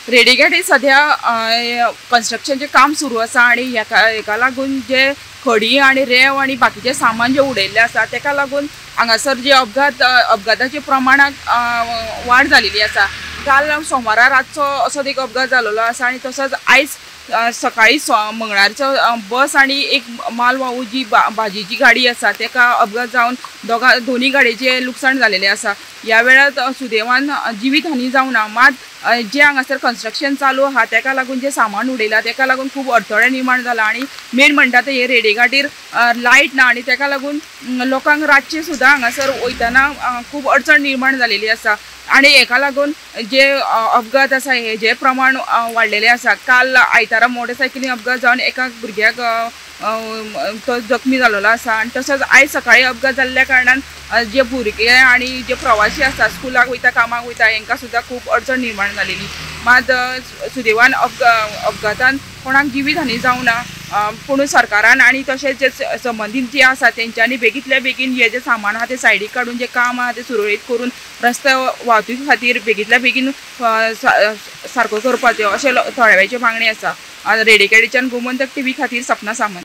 रेडीगेटी सध्या कन्स्ट्रक्शनचें काम सुरू आसा आनी हेका लागून जे खडी आनी रेंव आनी बाकीचें सामान जें उडयल्लें आसा तेका लागून हांगासर जे अपघाताचे प्रमाणाक वाड जालेली आसा. काल सोमारा रातचो असो एक अपघात जालेलो आसा आनी तसोच आयज सकाळी मंगळारचो बस आनी एक माल वाहू जी भाजीची गाडी आसा तेका अपघात जावन दोनी गाडयेचें लुकसाण जालेलें आसा. ह्या वेळार सुदैवान जिवीत हानी जावना, मात जे हांगासर कन्स्ट्रक्शन चालू आहा तेका लागून जे सामान उडयलां तेका लागून खूब अडथळे निर्माण जाला आनी मेन म्हणटा ते हे रेडेघाटीर लायट ना आनी तेका लागून लोकांक रातचे सुद्दां हांगासर वयतना खूब अडचण निर्माण जालेली आसा आनी हेका लागून जे अपघात आसा हे जे प्रमाण वाडलेले आसा. काल आयतारा मोटरसायकलीन अपघात जावन एका भुरग्याक तो जखमी जालेलो आसा आनी तसोच आयज सकाळी अपघात जाल्ल्या कारणान जे भुरगे आनी जे प्रवासी आसा स्कुलाक वयता कामाक वयता हेंकां सुद्दां खूब अडचण निर्माण जालेली. मात सुदैवान अपघातान कोणाक जिवीत हानी जावना, पूण सरकारान आनी तशेंच जे संबंदीत जे आसा तेंच्यांनी बेगींतल्या बेगीन हे जे सामान आहा ते सायडीक काडून जे काम आहा ते सुरळीत करून रस्ते वाहतूक खातीर बेगींतल्या बेगीन सारको करपाचें अशें थळाव्याची मागणी आसा. रेडीगेटीच्यान गोमंतक टीव्ही खातीर सपना सामंत.